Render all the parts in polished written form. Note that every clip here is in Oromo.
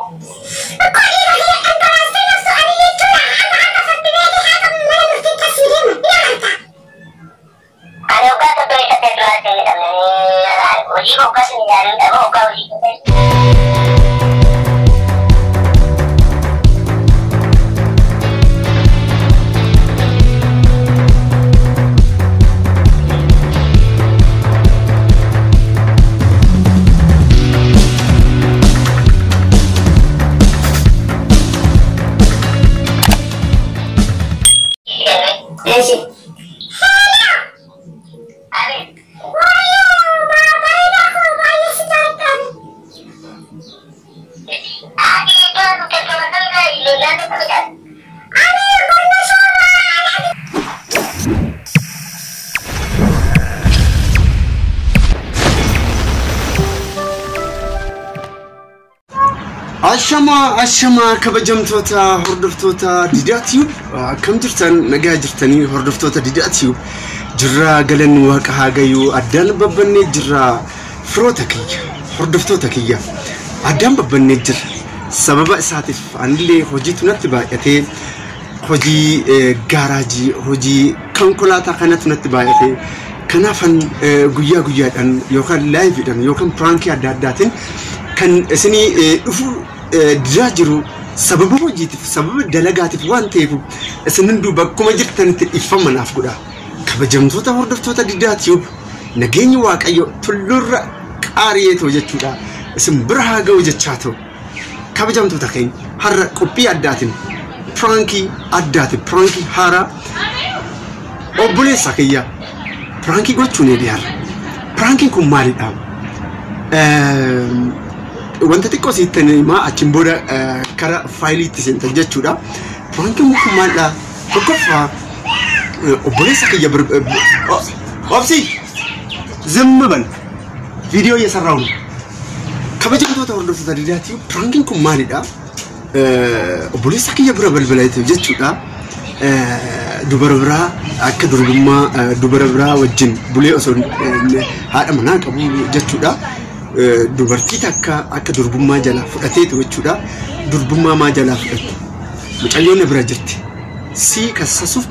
Ani waggaa 38 duraatti hin hidhamne. Hojii waggaa sun ilaaluun dhaba waggaa hojii keessatti. Eshi. Ani ati iddoo tokko lolaan tokko jedha. Ashamaa ashamaa kabajamtoota hordoftoota Didaa Tube, akkam jirtan? Nagaa jirtanii? Hordoftoota Didaa Tube, jirraa, galanni waaqa haa gayyuu. Addaan babbannee jirraa, firoota kiyya, hordoftoota kiyya, addaan babbannee jirra. Sababa isaatiif anillee hojiitu natti baay'atee, hojii gaaraajii, hojii konkolaataa kanatu natti baay'atee, kanaafan guyyaa guyyaadhaan yookaan laayiviidhaan yookaan piraankii adda addaatiin kan isinii dhufu didaa jiru sababa hojiitiif, sababa dalagaatiif waan ta'eef, isin hunduu bakkuma jirtanitti dhiifama naaf godha. Kabajamtoota hordoftoota Didaa Tube, nageenyi Waaqayyo tullurra qaari'eetoo jechuudha. Isin bira haa ga'u jechaa ta'u. Kabajamtoota keenya, har'a qophii addaatiin, piraankii addaatiin, piraankii haaraa obboleessa kiyya piraankii gochuun eegalara. Piraankiin kun maalidha? Wanta xiqqoo siittan himaa, achiin booda kara faayiliitti seentan jechuudha. Piraankiin kun maalidha? Tokkoffaa, obboleessa kiyya obsi ዝም በል ቪዲዮ እየሰራሁ ነው። Kabajamtoota hordoftoota Didaa Tube, piraankiin kun maalidha? Obboleessa kiyya bira balbala jechuudha. Dubara biraa akka durbummaa dubara biraa wajjin bulee osoo haadha manaa qabu jechuudha. Dubartii takka akka durbummaa jalaa fudhateetu jechuudha. Durbummaa maa jalaa fudhatte? Mucayyoon bira jirti. Si kassasuuf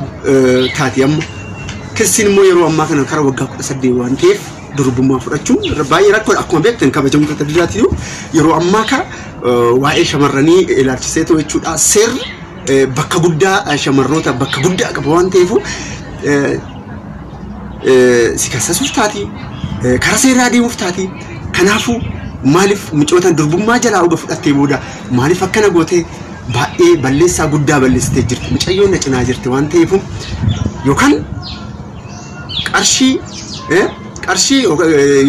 taati amma. Kirsiin immoo yeroo ammaa kana kara waggaa 18 waan ta'eef durbummaa fudhachuun baay'ee rakkoodha. Akkuma beektan, kabajamtoota Didaa Tube, yeroo ammaa kana waa'ee shamarranii ilaalchiseetu jechuudha. Seerri bakka guddaa shamarroota bakka guddaa qaba waan ta'eef si kassasuuf taati, karaa seeraa deemuuf taati. Kanaafuu maaliif mucoota durbummaa jalaa oga fudhattee booda maaliif akkana gootee? Baay'ee balleessaa guddaa balleessitee jirti. Mucayyoon na cinaa jirti waan ta'eef yookaan qarshii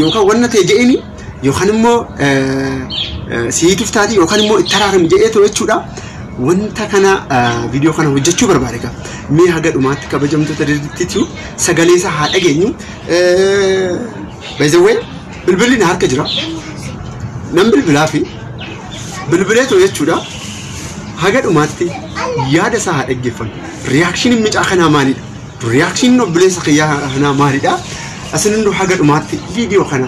yookaan wanna ta'e je'eni yookaan immoo siituuf taati yookaan immoo itti araaramu jedheetu jechuudha. Wanta kana viidiyoo kana hojjechuu barbaade qaba. Mee haga dhumaatti, kabajamtoota Didaa Tube, sagalee isaa haa dhageenyu. By the way, bilbilli na harka jira. Nan bilbilaa fi bilbileetu jechuudha. Haga dhumaatti yaada isaa haa dhaggeeffannu. Reactioniin mucaa kanaa maalidha? Reactioniin obboleessa kiyyaa kanaa maalidha? Asin hunduu haga dhumaatti viidiyoo kana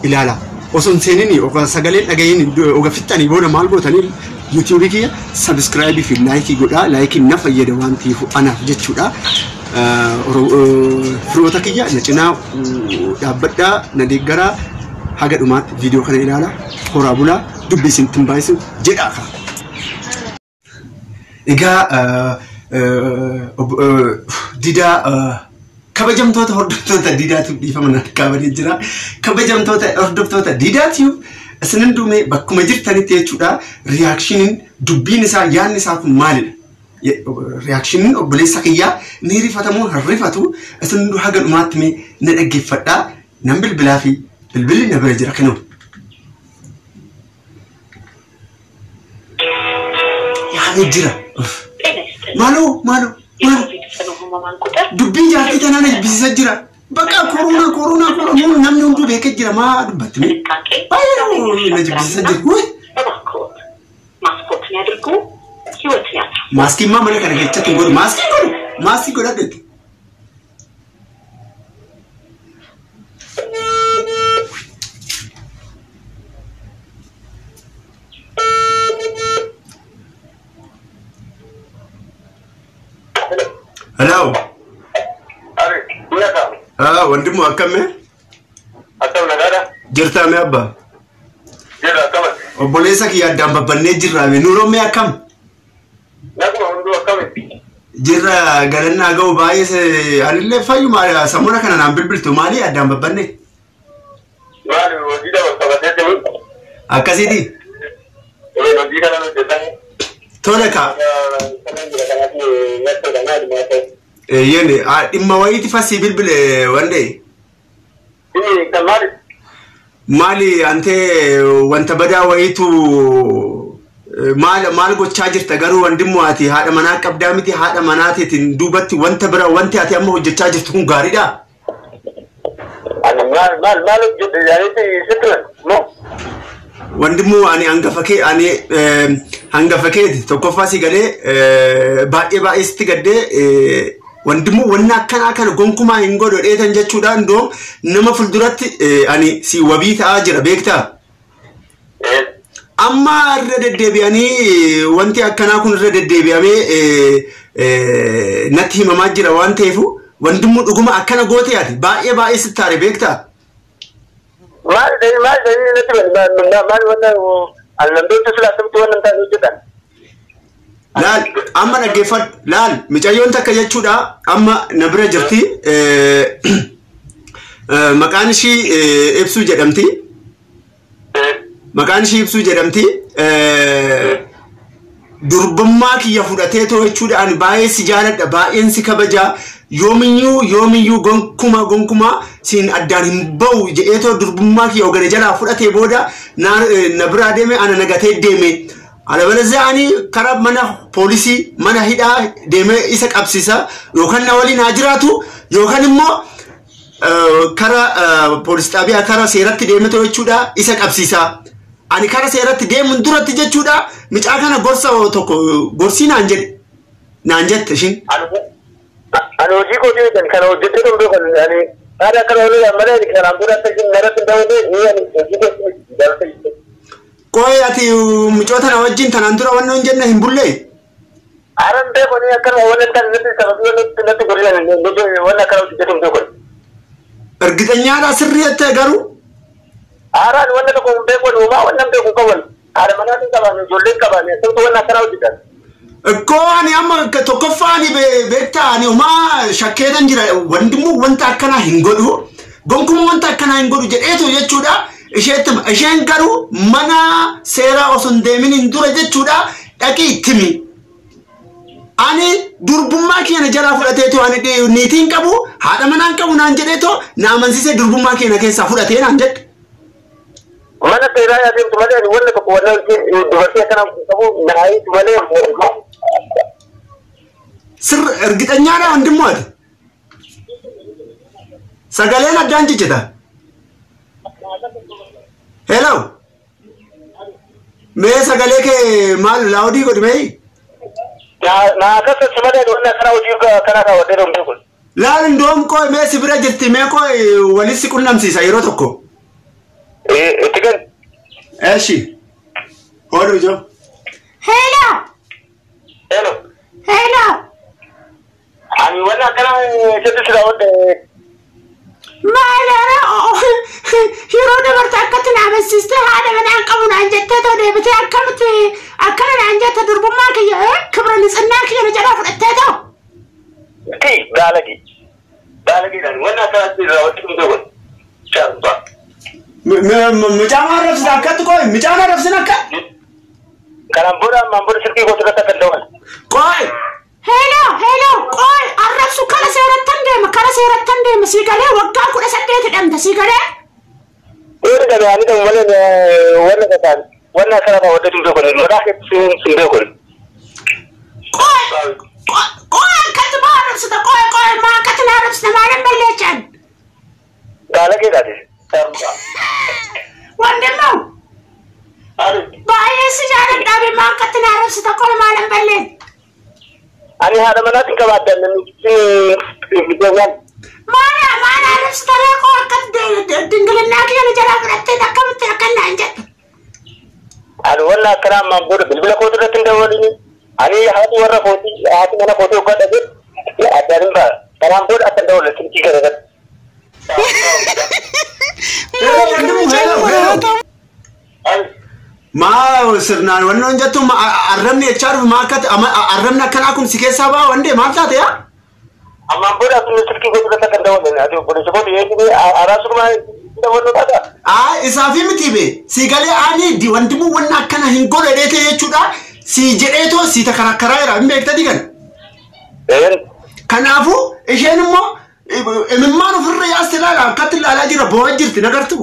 ilaala. Osoo hin seenin yookaan sagaleen dhagayin oga fixxanii booda maal gootanii? YouTubeii kiyya subscribeii fi likeii godhaa. Likeiin na fayyada waan ta'eef anaaf jechuudha. Firoota kiyya, na cinaa dhaabbadhaa, na deeggaraa, haga dhumaatti viidiyoo kana ilaala. Horaa bulaa, dubbii isin baay'isu jedhaa kaa. Egaa Didaa, kabajamtoota hordoftoota Didaa Tube, dhiifama na kaabanii jira. Kabajamtoota hordoftoota Didaa Tube, isin hundume bakkuma jirtanitti jechuudha. Reactioniin dubbiin isaa, yaadni isaa kun maalidha? Reactioniin obboleessa kiyyaa ni rifatamoo hin rifatu? Isin hunduu haga dhumaatti mee na dhaggeeffadhaa. Nan bilbilaa fi bilbilli na bira jira kinoo. Yaa'ee jira. Maaloo maaloo maaloo. Dubbiin jaartii tanaa na jibbisiisaa jira. Bakka koronaa koronaa koronaa namni hunduu beekee jira, maa dubbatti mee? Baay'ee na jibbisiisaa jira. Wuy! ማስኮትን ያድርጉ፣ ህይወትን ያትርፉ። Maaskiin maa mana kana keessatti hin godhu? Maaskii godhu! Maaskii godhadhu itti. Wandimmoo akkam? Akkam nagaadha? Jirtaa mee abbaa? Jirra akkam? Obboleessa kiyya addaan babbannee jirra mee Nuuroo mee akkam? Naguma hunduu akkamitti? Jirra galannaa ga'u baay'ee anillee fayyuma sammuna kana naan bilbiltu maali addaan babbanne? Maali hojii dha qabatee jiru? Akkasiiti? Hojii kana hojjetan. Tole ka. Eeyyeen dhimma wayiiti fasii bilbile wandee. Maali antee wanta badaa wayiitu maal gochaa jirta garuu wandimmoo ati haadha manaa qabdaa miti haadha manaatiin duubatti wanta bira wanti ati amma hojjechaa jirtu kun gaariidha. Maal hojjedhe yaanitti sitti moo? Wandimmoo ani hangafa kee ani hangafa keeti tokkoffaa si galee baay'ee baay'ee sitti gaddee wandimmoo wanna akkanaa kana gonkumaa hin godhu dheetan jechuudha indoo nama fuulduratti ani si wabii ta'aa jira beektaa? Amma irra deddeebi'anii wanti akkanaa kun irra deddeebi'amee natti himamaa jira waan ta'eef wandimmoo dhuguma akkana goote ati baay'ee baay'ee sitti aare beektaa? Maal natti maal wanna allambeetu sila akkamitti wanna hin taane hojjetan? Laal amma dhaggeeffadhu laal mucayyoon takka jechuudha amma na bira jirti maqaan ishii Ibsuu jedhamti. Maqaan ishii Ibsuu jedhamti. Durbummaa kiyya fudhatee too jechuudha ani baay'ee si jaaladha baay'een si kabajaa yoomiyyuu gonkumaa siin addaan hin ba'u jedhee too durbummaa kiyya ogane jalaa fudhatee booda na biraa deeme ana nagatee deeme. Alabalazaa ani karaa mana poolisii mana hidhaa deemee isa qabsiisa yookaan na waliin haa jiraatu yookaan immoo karaa poolis xaabiyaa karaa seeratti deeme too jechuudha isa qabsiisa. Ani karaa seeratti deemuun duratti jechuudha mucaa kana gorsa tokko gorsii naan jedhe naan jette ishiin. Ani hojii kootii hojjetan kana hojjettee dhumduu kan ani haala akkana olii malee kanaan booda akka isin narratti hin ta'uuf ni ani hojii kootii jaallatee. Qoy ati mucoota na wajjin tanaan dura wanni hin jenne hin bullee? Aran beeku ni akkana wanni hin taane natti sababii wanni natti godhan wanni akkana hojjetu hin beeku. Ergixanyaadha sirrii jettee garuu? Aaraan wanni tokko hin beeku uumaa wanni hin beeku qaban haadha manaatiin qaban ijoolleen qaban akkamitti wanni akkana hojjetan. Koo ani amma tokkoffaa ani beektaa ani homaa shakkeetan jira wandimmoo wanta akkanaa hin godhu gonkumaa wanta akkanaa hin godhu jedheetu jechuudha. Isheen garuu mana seeraa osoo hin deemin hin dura jechuudha dhaqii itti himi. Ani durbummaa keenya jalaa fudhateetu ani niitiin qabu haadha manaan qabu naan jedheetu na amansiisee durbummaa keenya keessaa fudhatee naan jedhe. Mana seeraa yaadeemtu malee ani wanna tokko wanna dubartii akkana qabu naayitu malee. Sirri ergixanyaadha wandimmoo ati. Sagaleen addaan ciccita. Hello. Mee sagalee kee maal laawudii godhi mee? Na akkasatti malee wanna akkana hojii kana kaawwadhee dhumte kun. Laal indoom qoy mee si bira jirti mee qoy walitti qunnamsiisa yeroo tokko. Itti kenni. Eshi. Hodhu ijoo. Hello. Hello. Hello. Ani wanna akkana sitti sila wadde. Maal yeroo dabarte akkatti na amansiistee haadha manaan qabu naan jettee too deebitee akkamitti akkana naan jette durbummaa kiyya kibra nitsinnaa kiyya na jalaa fudhattee too. Ti baalagi. Baalagiidhaan wanna akkanatti raawwachuu hin ta'u. Shaampaa. Mucaan arrabsina akkatti qoy mucaan arrabsina akka. Kanaan booda ammaan booda silkii koo irratti akka hin Qoy. Hello hello qoy arrabsu kara seerattan deema kara seerattan deema sii galee waggaa 18 hidhamta sii galee. Yeroo dhabe ani ta'u malee wanna kataan wanna akkana kaawwadhee hin beeku maqaa keetti hin beeku. Qoy qoy akkatti maa arrabsita qoy qoy maa akkatti na arrabsita maalan balleechaan. Baalageedhaati. Wandimmoo. Baay'ee si jaalladha maa akkatti na arrabsita qoy maalan balleechaan. Ani haadha manaatiin qabaadhaan namni Maana maana arrabsita reeqoo akkatti dingilinnaa kiyya na jalaa fudhattee akkamitti akkan naan jedhe. Ani wanna akkana ammaan booda bilbila kootu irratti hin dawwalini. Ani haati warra kootii haati mana kootii hoggaa dhabe addaan hin ba'a. Kanaan booda akka hin dawwalle silkii kana irratti. Hello, hello. Maa sirnaan wanni jettu arrabni jechaa dhufu maa akkatti arrabni akkanaa kun si keessaa ba'a wandee maal taate yaa? Ammaan booda ati silkii koo irratti kan daawwanne ati obboleessa koo dhiyeessite araasuma daawwannu taata. Aa isaafi miti be si galee ani di wandimuu wanna akkana hin godhe dheete jechuudha si jedheetoo si takarakkaraa jira hin beektati kan. Kanaafuu isheen immoo imimmaan ofirra yaaste ilaala akkatti ilaalaa jira boo'aa jirti nagartu.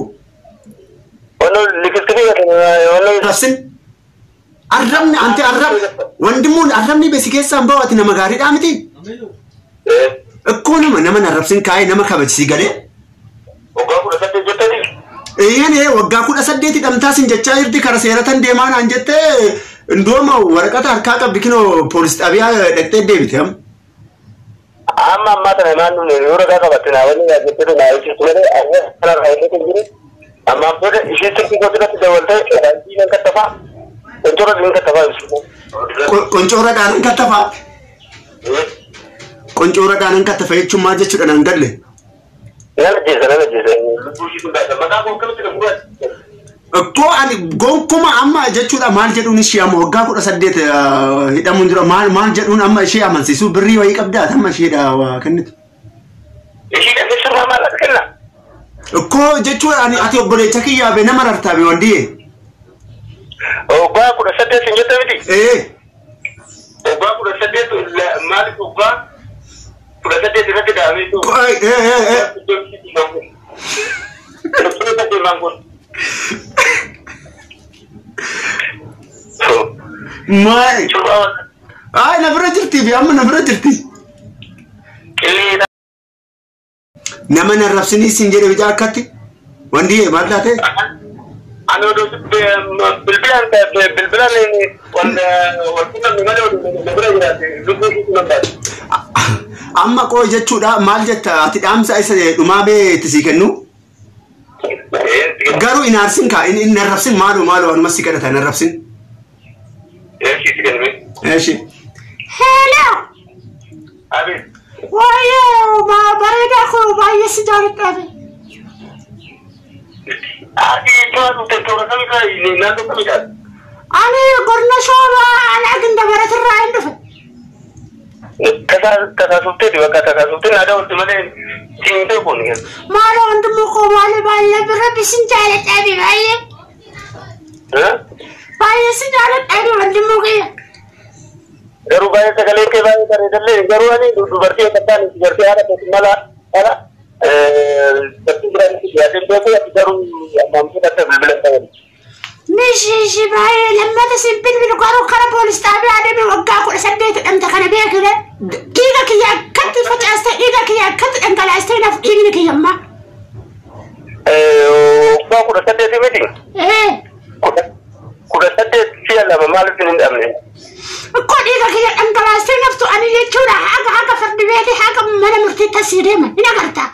Wanno likiskii wanno. Arrabsin arrabni anti arrab wandimuun arrabni be si keessaan bahu ati nama gaariidhaa miti. Ikkoo nama arrabsin kaa'ee nama kabajsii galee. Waggaa 18 jettanii. Eeyyeen waggaa 18 hidhamtaa sin jechaa jirti kara seeratan deemaa naan jettee indooma waraqata harkaa qabdi kinoo poolis xaabiyaa dhaqxee deebite amma. Amma ammaa tana maan dhumne yoo ragaa qabatte naa wanni naa jettee naa ibsitu malee amma kanarraa inni kun jiru. Ammaan booda ishee silkii koo irratti dabaltee raajii nan kattafaa qoncoora nan kattafaa ibsitu. Qoncoora dhaanan kattafaa. Qoncoora dhaanan kattafa jechuun maal jechuudha naan galle. Nan ajjeesa nan ajjeesa. Lubbuu ishii kun baasa maqaa koo akkamitti na gurraacha. Ikkoo ani gonkuma amma jechuudha maal jedhuun ishee amma waggaa 18 hidhamuun dura maal jedhuun amma ishee amansiisuu birrii wayii qabdaa amma isheedha waa kennitu. Ishii dhabee sirraa maal akka kenna? Ikkoo jechuudha ani ati obboleessa kiyyaa be nama rartaa be wandiyee. Waggaa 18 sin jette miti? Ee. Waggaa 18 maaliif waggaa 18 irratti dhaabee jiru? Ee. Maal? Ay na bira jirti be amma na bira jirti. Nama narrabsinii sin jedhe bicaa akkatti wandiyee maal taate? Ani odoo bilbilaan bilbilaan wal qunnamne malee odoo na bira jiraate lubbuu ishiitu nan baate. Amma qoo jechuudha maal jetta ati dhaamsa isa dhumaa bee itti sii kennu? Garuu hin aarsin kaa hin arrabsin maaloo maaloo anuma si kadhata hin arrabsin. Eeshi. Hello. Abi. Wayyoo bareedaa koo baay'ee si jaalladha. Ati toora dhufte toora kamirraa naannoo kamirraa? Ani godina Shawaa alaa Gindabaratirraa hin dhufe. Tasaasuftee bakka tasaasuftee naa daawwatte malee siin beeku ni. Maaloo wandimmoo koo maaloo baay'ee birra sin jaalladha baay'ee. Baay'ee si jaalladha wandimmoo kiyya. Garuu baay'ee sagalee kee baay'ee bareedallee garuu ani dubartii akka taane dubartii haadha keetti mala haadha dubartii biraan itti dhiyaatee beeku ati garuu ammaan fudhatte bilbila hin Mishi baay'ee lammata sin bilbilu garuu kara poolis xaabiyaa deemee waggaa 18 hidhamte kana beekne dhiiga kiyya akkatti facaastee dhiiga kiyya akkatti dhangalaastee naaf dhiigni kiyya ammaa. Waggaa 18 miti? Ee. 18 si'a lama maaliif hin hidhamne? Ikkoo dhiiga kiyya dhangalaastee naftu ani jechuudha haga fardi beekee haga mana murtiitti asii deema hin agartaa.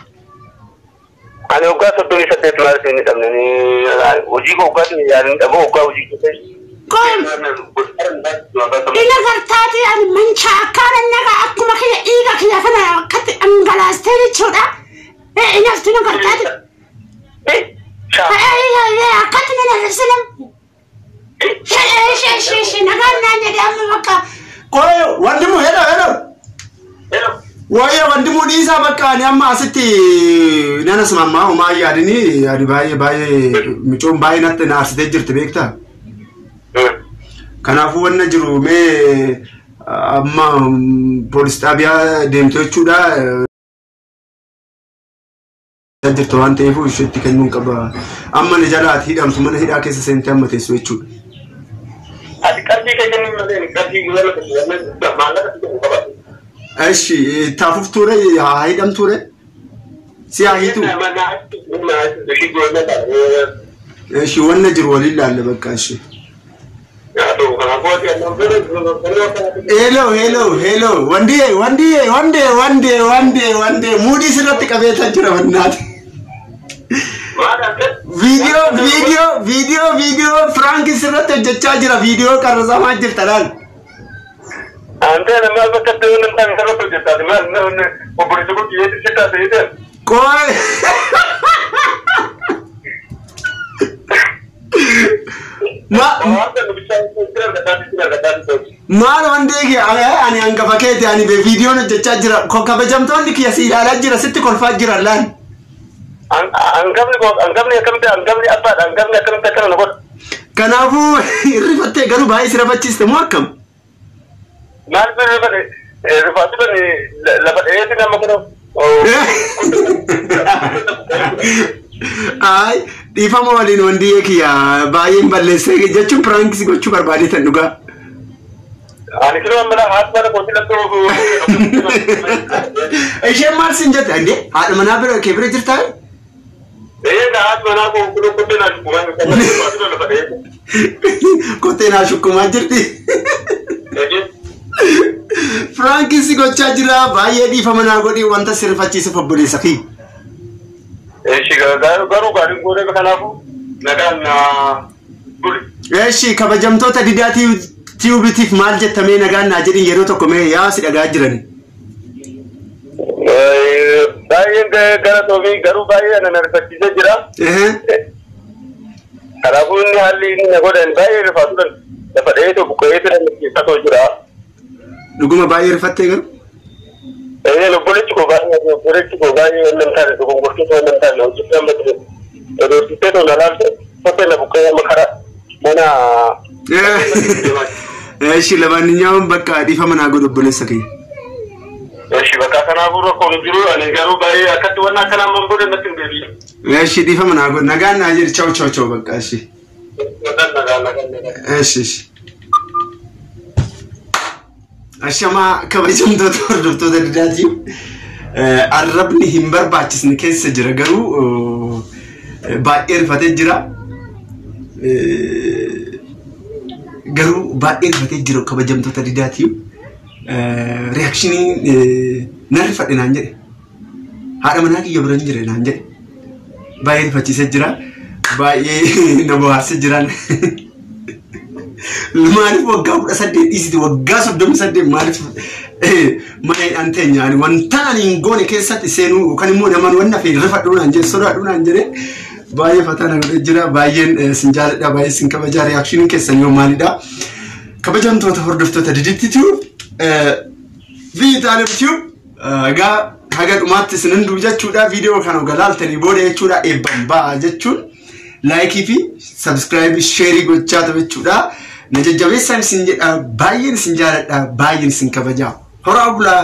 Ani waggaa 38 maaliif hin hidhamne? Hojii koo waggaa yaadin dhabu waggaa hojii koo. Kun ina gartaati ani manchaa akkaan naga akkuma kiyya dhiiga kiyya kana akkatti dhangalaastee jechuudha. Inaftu na gartaati. Akkatti na narrabsinam. Nagaan naan jedhe amma bakka. Qoyo wandimu hello hello. Waa'ee wandimuu dhiisaa bakka ani amma asitti nana simammaa homaa yaadini ani baay'ee baay'ee micoon baay'ee natti na aarsitee jirti beektaa? Kanaafuu wanna jiru mee amma poolis xaabiyaa deemte jechuudha. Jirtu waan ta'eef isheetti kennuun qaba. Amma ni jalaati hidhamtu mana hidhaa keessa seentee amma teessu jechuudha. Ati qarshii kee kennuun malee qarshii maallaqa qaba. Eshi taafuuf ture haa hidhamtu ture si haa hiitu. Eshi wanna jiru waliin laalle bakka eshi. Hello hello hello wandiyee wandiyee wandee wandee wandee wandee muudii sirratti qabeetan jira wannaati. Viidiyoo viidiyoo viidiyoo viidiyoo Firaanki sirratti hojjechaa jira viidiyoo qarrasamaa jirta laal. Ante maal bakka itti hin taane sarara hojjettaati maal obboleessa koo kiyyeetti si taate jedhan. Qoy. Ma maal wanti ani hangafa keeti ani be viidiyoon hojjechaa jira kabajamtoonni kiyya si ilaalaa jira sitti kolfaa jira laan. Hangafni hangafni akkamitti hangafni abbaadha hangafni akkamitti akkana na godha. Kanaafuu rifattee garuu baay'ee si rafachiiste moo akkam? Maal rifate rifaatu bani lafa dheetti nama kana. Ay dhiifama waliin wanti kiyya baay'een balleessee jechuun piraankis gochuu barbaadeetan dhugaa. Ani kilo amma haati mana kootii laftoo. Isheen maal siin jette andee haadha manaa bira kee bira jirtaa? Ee haati manaa koo kuduu kottee naa shukkumaa lafa dheetti. Kottee naa shukkumaa jirti. Piraankis gochaa jira baay'ee dhiifama naa godhi wanta si rifachiisuuf obboleessa kiyya. Eeshi garuu gaariin goonee kanaafuu nagaan buli. Eeshi kabajamtoota Didaa Tiyuubitiif maal jettamee nagaan naa jedhin yeroo tokko mee yaa si dhagaa jirani. Baay'een galatoomii garuu baay'ee ana rifachiisee jira. Kanaafuu inni haalli inni na godhan baay'ee rifaatuudhaan lafa dheetu buqqa'ee turan keessatoo jira. Dhuguma baay'ee rifattee garuu? Obboleechi koo baay'ee obboleechi koo baay'ee waan hin taane dogongortuu waan hin taane hojjechaa amma ture. Dogongortee too na laalte kottee na buqqa'ee amma karaa mana. እሺ ለማንኛውም በቃ dhiifama naa godhu obboleessa kiyya. እሺ በቃ kanaafuu rakkoon jiru ani garuu baay'ee akkatti waan akkanaa amman booda natti hin deebiin. እሺ dhiifama naa godhu nagaan naa jedhi ቻው ቻው ቻው በቃ እሺ። እሺ እሺ. Ashamaa kabajamtoota hordoftoota Didaatiif arrabni hin barbaachisne keessa jira garuu baay'ee rifatee jira. Garuu baay'ee rifatee jira kabajamtoota Didaatiif. Reakshinii nan rifadhe naan jedhe. Haadha manaa kiyya bira hin jire naan jedhe. Baay'ee rifachiisee jira. Baay'ee na bohaarsee jiraan. Maaliif waggaa 18 dhiisiti waggaa 38 maaliif mana hidhaan teenya ani wanta ani hin goone keessatti seenuu yookaan immoo namaan wanna fe'e rifadhuu naan jedhe sodaadhuu naan jedhe baay'ee fataa na godhee jira baay'een sin jaaladha baay'ee sin kabajaa reaakshiniin keessan yoo maalidha kabajamtoota hordoftoota Diditti Tube Viitaalem Tube egaa haga dhumaatti isin hunduu jechuudha viidiyoo kana galaaltanii booda jechuudha eebban ba'a jechuun laayikii fi sabskiraayibii sheerii gochaa jechuudha. Na jajjabeessaan isin jedha baay'een isin jaaladha baay'een isin kabajaa horaa bulaa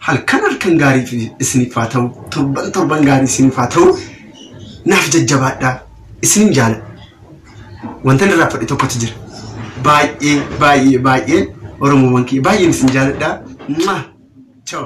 halkan halkan gaarii isiniif haa ta'u torban torban gaarii isiniif haa ta'u naaf jajjabaadha isinin jaaladha wanta irraa fadhe tokkotu jira baay'ee baay'ee baay'ee Oromoowwan kiyya baay'een isin jaaladha. Chao.